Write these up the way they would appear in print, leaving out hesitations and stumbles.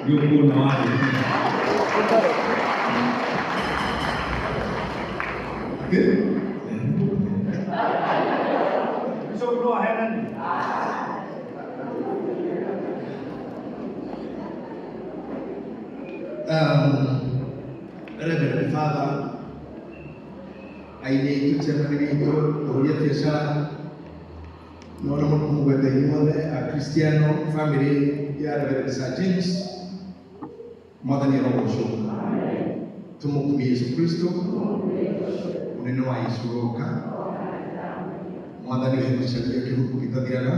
Nĩ ũkuona warĩkia. Atĩ? Bishop no ahenani. Reverend Father, aini aitũ, chairman witũ, ahũri a biacara, nona mũno kũmũgweta inyuothe Akristiano, family ya Reverend Sir James, Mwathani arogocwo. Tũmũkumie Yesu Kristo, mũnene wa Yesu ũroka. Mwathani ũhe gũcaria kĩhuku gĩtathiraga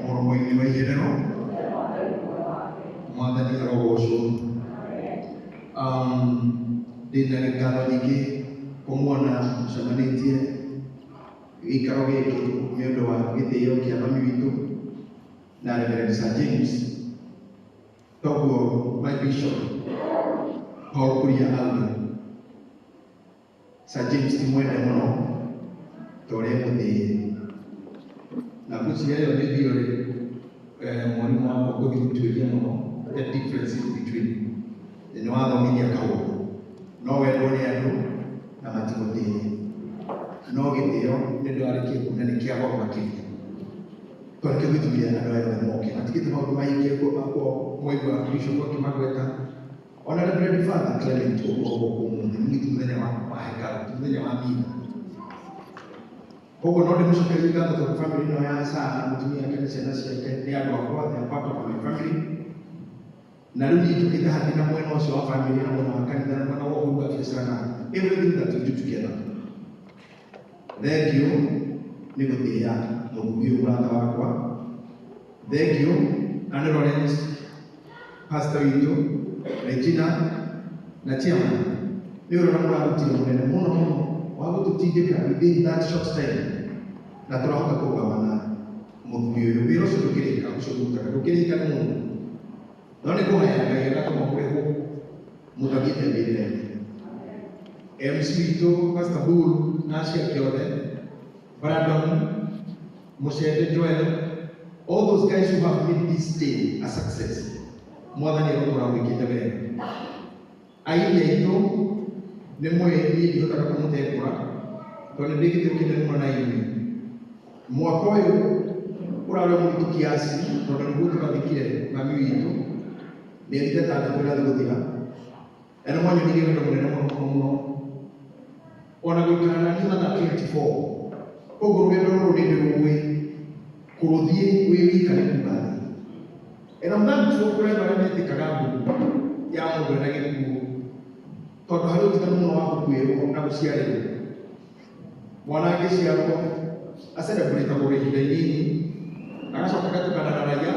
mũromo-inĩ wa iherero. Mwathani arogocwo. Ndĩna ngatho nyingĩ kũmuona mũcemanĩtie gĩikaro gĩkĩ nĩ ũndũ wa gĩtĩo kĩa mami witũ na Reverend Sir James. Toguo my bishop Paul Kuria auga, Sir James ti mwende mũno ta ũrĩa mũthĩĩ, na ngwĩciria ĩyo nĩ theory mwarimũ wakwa ngũthiĩ gũtuĩria mũno the difference in between. Nĩ wathomithia kaũndũ no wendwo nĩ andũ na matigũtĩĩ, no gĩtĩo nĩ ndwarĩkia kuona nĩ kĩa goro makĩria, tondũ nĩkĩo gĩtũmire andũ aya othe moke matigĩte maũndũ maingĩ mwaigua bishop akĩmagweta, ona Reverend Father Clement ũguo gũkũ ũmũthĩ nĩ ti mũthenya wa hekarũ, ti mũthenya wa mitha. Koguo no ndĩmũcokerie ngatho tondũ family ĩno ya Sara na mũtumia wake na ciana ciake nĩ andũ akwa, they are part of my family. Na rĩu niĩ njũkĩte haha ndĩna mwena ũcio wa family na mwena wa kanitha na mwena wa ũhũri wa biacara na everything that we do together. Thank you nĩ gũtĩĩa mũthuri ũyũ mũrata wakwa. Thank you Anne Lawrence, pastor witũ, Regina na chairman, nĩ ũrona mũrarutire mũnene mũno mũno wa gũtũtindĩka within that short time na tũrahota kũrũgama na mũthuri ũyũ. Wĩra ũcio ndũkĩrĩka, ũcio mũrutaga ndũkĩrĩka nĩ mũndũ, no nĩ kũhoya Ngai agatũma mũrĩhwo mũthathiĩte mbĩrĩra-inĩ. MC witũ Pastor Bull na acio angĩ othe, Brandon Mushende, Joel, all those guys who have made this day a success, Mwathani arotũra gwĩkĩte wega. Aini aitũ nĩ mwĩ niĩ ndihotaga kũmũtengũra tondũ nĩ ndĩkĩte kĩnene mũno na inyuĩ. Mwaka ũyũ ũrarĩ mũritũ kiasi tondũ nĩguo tũrathikire mami witũ mĩeri 6 ĩrathiĩ gũthira, na nĩ mwanyonirie wendo mũnene mũno mũno mũno ona gũikara na niĩ mathaa 24. Koguo rũgendo rũrũ nĩ ndĩrũĩ, kũrũthiĩ wĩ wika nĩ kuga thĩ. And I'm thankful kũrĩ andũ arĩa metĩkaga mbuku ya mũndũ ena gĩkuũ, tondũ harĩ ũtiganu mũno wa gũkuĩrwo na gũciarĩrwo. Mwana angĩciarwo acelebrĩtagwo ihinda inini, agacoka agatukana na raia,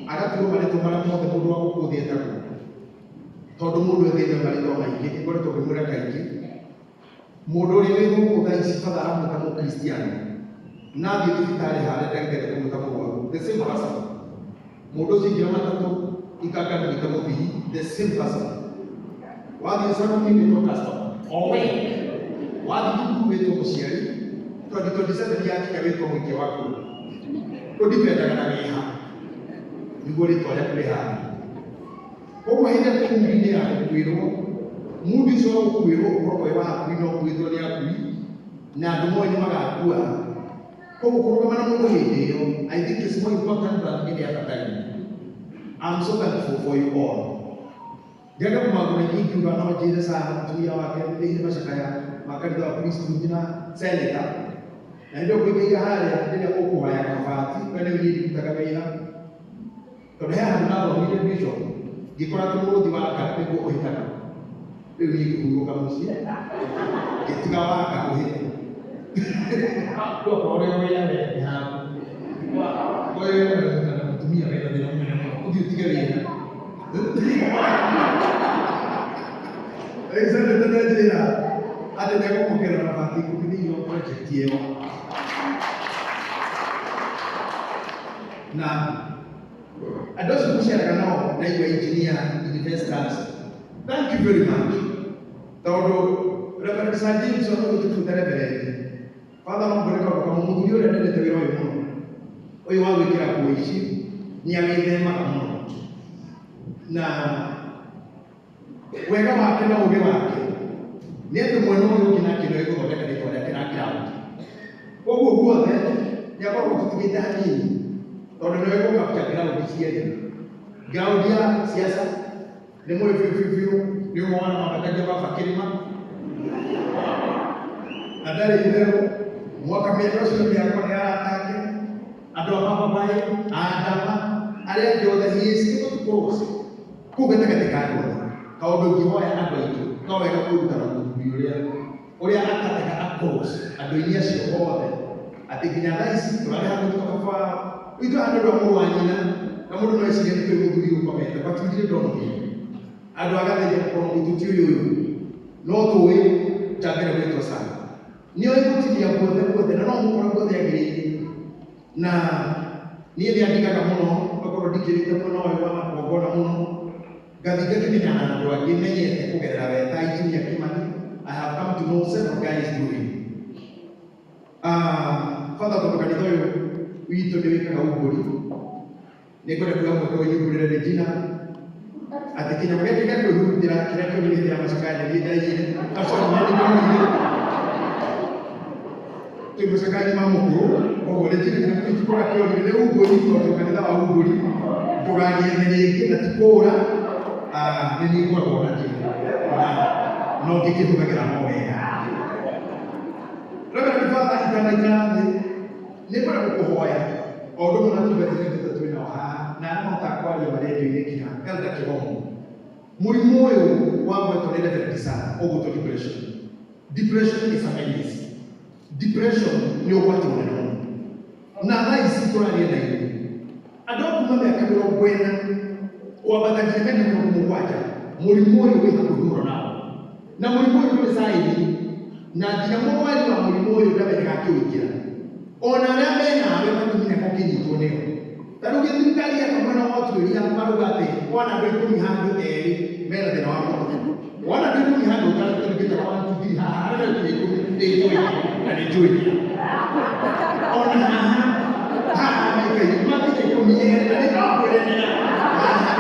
agatuo marĩtwa marĩa mothe mũndũ wa gũkũ thĩ etagwo, tondũ mũndũ ethĩte marĩtwa maingĩ. Ngoretwo ngĩmwĩra kaingĩ, mũndũ ũrĩa wĩ gũkũ thaa ici batha aramwĩta mũkristiano, na athiĩ thibitarĩ harĩa ndagĩtarĩ akamwĩta mũrwaru, the same person. Mũndũ ũcio ingĩra matatũ ikanga mwĩta mũthii, the same person. Wathiĩ saluni wĩtwo customer o we, wathiĩ thukuru wĩtwo mũciari, 2027 yakinya wĩtwo mũikia wa kura. Ũdipendaga na wĩha nĩguo rĩtwa rĩaku rĩhana. Koguo hĩndĩ ĩrĩa twĩ mundu-inĩ ya gũkuĩrwo, mundu ũcio wa gũkuĩrwo ũkoragwo wĩ wa akui na ũkuĩtwo nĩ akui na andũ moĩ nĩ magakua. Koguo kũrũgama na mũndũ hĩndĩ ĩyo, I think it's more important than any other time. I'm so thankful for you all. Ndĩrenda kũmaũndũ maingĩ ingiuga, no njĩre Sara mũtumia wake thĩinĩ macakaya ma kanitha wa Priesthood na senator, na hĩndĩ ĩyo ngũikaire harĩa rĩrĩa ũkũhoyaga mabati, we nĩwe niĩ ndirutaga wĩra, tondũ he handũ ndathomire bishop ngĩkora atĩ mũrũthi waka nĩguo ũhĩtaga. Rĩu niĩ ngĩhurũka mũciĩ ngĩtiga waka ũhĩte. Okorwo ũrĩa wĩra we nĩ haku ũyũ wĩra na mũtumia wĩna thĩna mũnene mũno, ũthiĩ ũtige wĩra. Alexander nĩ atĩ nĩ egũkuongerera mabati 10 thĩinĩ wa project ĩyo. Na andũ acio mũceraga nao naigua engineer, investors, thank you very much, tondũ Reverend Sir James ona gũtuĩte Reverend Father, no ngwĩre kaũndũ kamwe. Mũthuri ũrĩa ndendete wĩra ũyũ mũno, ũyũ wa gwĩkĩra nguo ici Nĩ agĩthemaga mũno na wega wake na ũũgĩ wake nĩ atĩ mwena ũyũ ũngĩ nake nĩ gũthondeka rĩtwa rĩake na ground. Koguo guothe nĩ akoragwo tũtigĩte hanini tondũ nĩ gũkapcha ground cierĩ, ground ya siasa nĩ mũĩ biũ biũ biũ nĩ ũmwe wa arĩa mambatagia baba kĩrĩma na ndarĩ itherũ mwaka mĩaka ũcio mĩako nĩ arata ake andũ a mababaĩ andama arĩa angĩ othe he is able to cross kũu gatagatĩ ka andũ othe. Kaũndũ ingĩhoya andũ aitũ no wega kwĩruta na mũthuri ũrĩa ũrĩa akatega across andũ-inĩ acio othe atĩ nginya thaa ici tũrarĩ handũ tũka baba wao itũ haha nĩ ũndũ wa mũrũ wa nyina na mũndũ no ecirie nĩ twĩ mũthuri ũkomete, but we really don't know. Andũ a Gathĩnja gũkorwo mũitũ ti ũyũ ũyũ no tũĩ ta mbere gwĩtwo sana nĩ oĩ gũtinia guothe guothe na no mũkora guothe agĩrĩire na niĩ nĩ andikaga mũno okorwo ndikĩrĩte mwena ũyũ wa magongona mũno ngathiĩ ngakĩmenyana na andũ angĩ menyete kũgerera we ta Engineer Kimani. I have come to know several guys through him. Father, tondũ kanitha ũyũ witũ nĩ wĩkaga umbũri nĩ ngwenda kuoya mweke ũyũ nyumbũrĩre Regina atĩ kĩnyamũ gĩkĩ gĩa kwĩhurutĩra kĩrĩa kĩonire hĩndĩ ya macakaya nĩ niĩ ndaiyire aco nĩ ndĩmũiyire twĩ macakaya ma mũkũrũ koguo Regina kĩnyamũ kĩu tikũra kĩonire nĩ umbũri tondũ kanitha wa umbũri ndũgagĩethe rĩngĩ na ti kũũra nĩ niĩ ngoragwo nakĩo na no ngĩkĩhũthagĩra no wega. Reverend Father, itanaikara thĩ nĩ ngwenda gũkũhoya o ũndũ ũmwe na tungatĩri itũ twĩ nao haha na arĩa mahotaga kwaria marendio-inĩ nginya Elder Kĩgomo. Mũrimũ ũyũ wa gwetwo nĩ Reverend Sarah ũgwĩtwo depression. Depression is a menace. Depression nĩ ũgwati mũnene mũno na thaa ici tũraria na inyuĩ andũ a kuma mĩaka 40 kwambata nginya mĩaka 70 mũrimũ ũyũ wĩ hakuhĩ mũno nao na mũrimũ ũyũ ndũrĩ caini na nginya mũrwari wa mũrimũ ũyũ ndamenyaga akĩũingĩra ona arĩa menawe matimenyaga ũkĩnyitwo nĩo. Ta rĩu thirikari ya mwena wa ũtuĩria marauga atĩ wona andũ 10 handũ erĩ mena thĩna wa mũtwe, wona andũ 10 handũ ũtarĩkĩte one two three haha harĩa nginya 10 nĩ njũĩ na nĩ njũĩ ona haha haha maikaire makinya 10 erĩ na nĩ ndakwĩre nĩna haha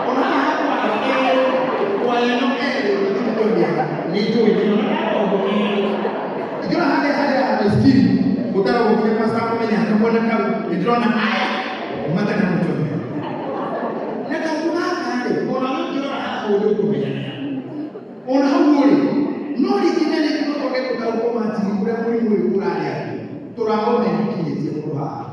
ona haha kwaya erĩ kwaya ĩno erĩ matikũmenya nĩ njũĩ nĩ ona erĩ ingĩona harĩa harĩa Steve ũtaragwo nginya pastor kũmenya kamwana kau nĩ ndĩrona aya matarĩ na mũtwe mwega na kaũndũ gaka rĩ ona we ũngĩrora haha ũrĩ ũkũmenya nĩa ona hau ũrĩ no rĩngĩ na rĩngĩ no twage gũtaũkwo matiri ũrĩa mũrimũ ũyũ ũrarĩa andũ tũraũmenya ũkinyĩtie mũndũ haha.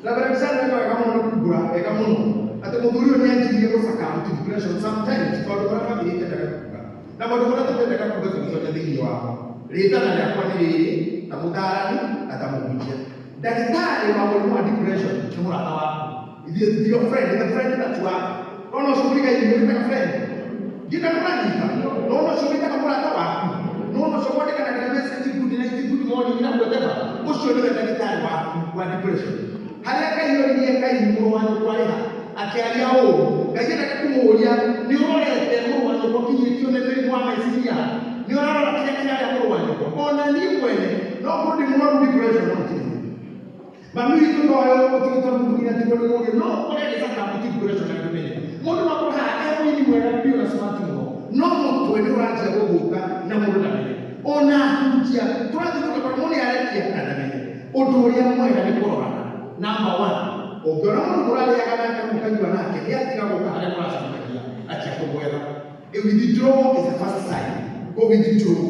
Reverend Sarah weka wega mũno nĩ kumbũra wega mũno atĩ mũthuri ũyũ nĩ anjirie gũsuccumb to depression sometimes tondũ ũrĩa family ĩtendaga kuga na maũndũ marĩa tũtendaga kuga tũgĩcokia thĩinĩ wao. Rĩtana rĩakwa nĩ rĩrĩ ta mũtaarani na ta mũhunjia ndagĩtarĩ wa mũrimũ wa depression nĩ mũrata waku. Your friend, the friend that you have. No ũcio mũrigainĩ wĩtaga friend ngĩta mũranyita no ũcio wĩtaga mũrata waku no ũcio mwandĩkanagĩra message good night, good morning na whatever ũcio nĩwe ndagĩtarĩ waku wa depression. Harĩa Ngai oririe Kaini mũrũ wa nyũkwa arĩha akĩaria ũũ Ngai endaga kũmũũria nĩ ũrorete mũrũ wa nyũkwa ũkinyĩtio nĩ mũrimũ wa meciria nĩ ũrarora kĩrĩa kĩrarĩa mũrũ wa nyũkwa ona niĩ mwene no korwo ndĩ mũrwaru depression no gũtirĩ mami witũ toyo ũtigĩtwo nĩ mũthuri atigwo nĩ mũriũ no ũrĩa agĩsuccumb to depression na ndũmenye mũndũ no akorwo haha e mũini mwega biũ na smart mũno no mũtwe nĩ ũranjia gũthũka na mũndũ ndamenye ona hunjia tũrathiĩ tũgakora mũndũ nĩ arekia na ndamenye. Ũndũ ũrĩa mwega nĩ kũrorana. Number one, ũngĩona mũndũ mũrarĩaga nake mũkanyua nake nĩ atiga gũka harĩa mũracemanagia atia kũmwetha. Withdrawal is the first sign. Go withdraw.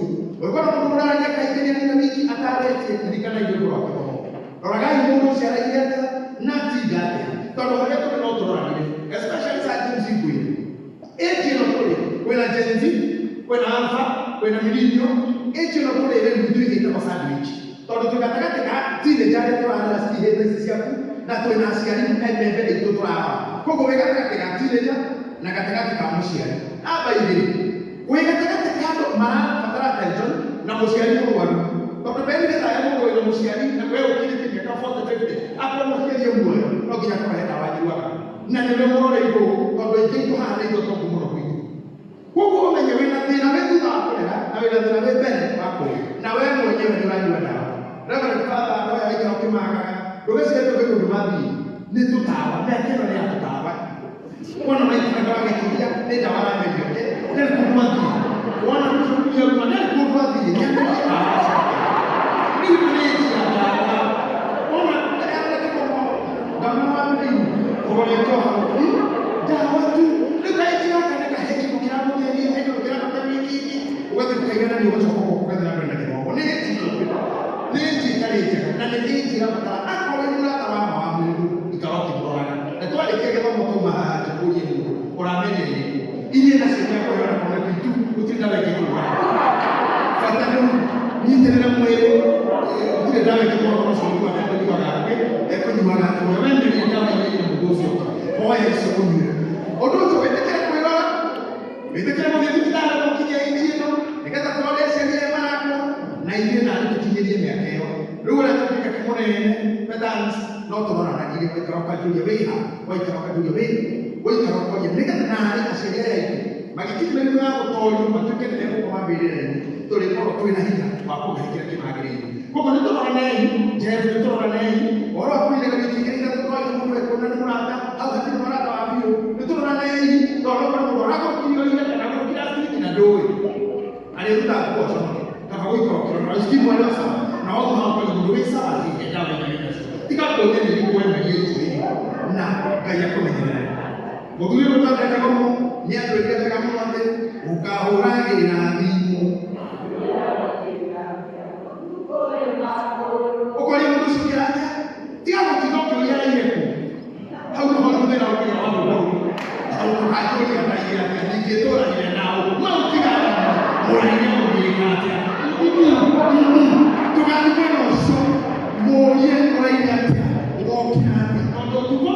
Ũngĩona mũndũ mũraragia kaingĩ nĩ arĩ na wiki atarĩtie ririkana ũndũ wa kĩroho. Roragai mũndũ ũcio aragia atĩa na atinda atĩa tondũ harĩa tũrĩ no tũroranire especially saa Gen Z ngwĩre age ĩno tũrĩ kwĩna Gen Z kwĩna Alpha kwĩna millennial age ĩno tũrĩ rĩu ithuĩ ĩtagwo sandwich tondũ twĩ gatagatĩ ka teenager arĩa tũrarera ihĩndĩ ici ciaku na twĩna aciari me mbere itũ tũrarora koguo wĩ gatagatĩ ka teenager na gatagatĩ ka mũciari namba igĩrĩ wĩ gatagatĩ ka andũ marabatara attention na mũciari mũrwaru tondũ mbere thaya mũndũ wĩna mũciari na we ũkinyĩtie mĩaka 40 50 akorwo mũciari muoyo no nginya akorwo he ndawa anyuaga na nĩwe mũrore igũrũ tondũ aingĩ aitũ haha nĩ ithuĩ tongu mũno gwitũ. Koguo ũmenye wĩna thĩna wĩ thutha wa kũrera na wĩna thĩna wĩ mbere wa kũrera na we mwenyewe nĩ ũranyua ndawa. Reverend Father andũ aya aingĩ ũkĩmagaga ndũgecirie tũgĩ kũndũ mathiĩ Nĩ tũtawa mĩaka ĩno nĩ ya tũtawa wona maitũmeka wagĩkiria nĩ ndawa arameria ndarĩ kũndũ athiĩ wona mũcũkuria uma ndarĩ kũndũ athiĩ nĩameria ndawa ciake rĩu nĩ njia ndawa wona ndamwana wa mĩrĩimu ũroretwo hau ndawa tu rĩu kaĩnji gaka nĩ kahe kĩndũ kĩramũteithia he kĩndũ kĩramũteithia kĩngĩ ũgathiĩ ũkaigana nĩ ũgacoka ũgoka ũgathiĩ na mbere na gĩthomo nĩ nji nĩ nji ĩtarĩ njega na nĩ nji ĩrabatara akorwo wĩ mũrata wa ma wa mũndũ ikara ũkĩmũroraga na twarĩkia gĩthomo twauma haha tũkũrie mũndũ ũramenya ĩrĩkũ iria nacio nĩ akũheana kona tu gũtirĩ ndawa ĩngĩkũgũra bata nĩ nyitĩrĩra mwĩrĩ gũtirĩ ndawa ĩngĩkũgũra ũcio ũnyuaga ekũnyuaga ekũnyuaga atũra we mĩrĩ ndawa iria ĩna mũndũ ũcio hoya icio ũnyue ũndũ ũcio wĩtĩkĩre kwĩrora wĩtĩkĩre gũthiĩ thibitarĩ gũkinyia inji ĩno nĩgetha tũrore aciari aya marakũra na ithuĩ nawe tũkinyĩrie mĩaka ĩyo rĩu ũrĩa tũngĩka kĩmũnene pedants no tũroranagĩrie waikara ũkanjũria wĩha waikara ũkanjũria wĩha waikara ũkoria nĩgetha naarĩ aciari aya aitũ magĩkinya mĩrimũ ya gũtorio matuĩke nĩ megũkoma mbĩrĩra-inĩ tũrĩkorwo twĩna hinya wa kũmahe kĩrĩa kĩmagĩrĩire koguo nĩ tũroranei Jeff nĩ tũroranei ũhoro wa kũirĩga wiki igĩrĩ ithatũ twaire mũndũ ekuona nĩ mũrata hau hatirĩ mũrata wa biũ nĩ tũroranei tondũ no mũndũ aragũkirio ira kana agũkira ciringi na ndũĩ arĩrutaga nguo aconoke kaba gũikara ũkĩrora skimu arĩ o sawa na wothe ũkoria mũndũ wĩ sawa hihi ndawa iria wĩ nacio tiga kũũria nĩ irĩkũ wemerie njĩra na Ngai akũmenyerere mũthuri ũyũ ũtandĩka mũno nĩ atwĩrire wega mũno atĩ ũkahũragĩra thimũ ũkoria mũndũ ũcio ũkĩra atĩa tiga gũtinda ũkĩũria araire kũ hau nĩho rĩu thĩna ũkĩgĩa wa mũndũ hau ndũkanjũria ndaire atĩa ningĩtũranire nao mau tiga mũraire mũgĩka atĩa tũgathiĩ mwena ũcio mũrie ũraire atĩa wokĩra atĩa tondũ ũtukũ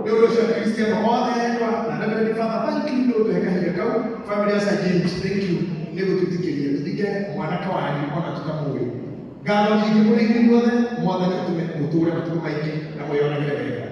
nĩ ũndũ ũcio Kristiano othe endwa na Reverend Father thank you nĩ gũtũhe kahinda kau family ya Sir James thank you nĩ gũtwĩtĩkĩria tũthike mwanake wanyu ona tũtamũĩ ngatho nyingĩ kũrĩ inyuĩ inyuothe mwathani atũme mũtũre matukũ maingĩ na mwĩyonagĩre wega.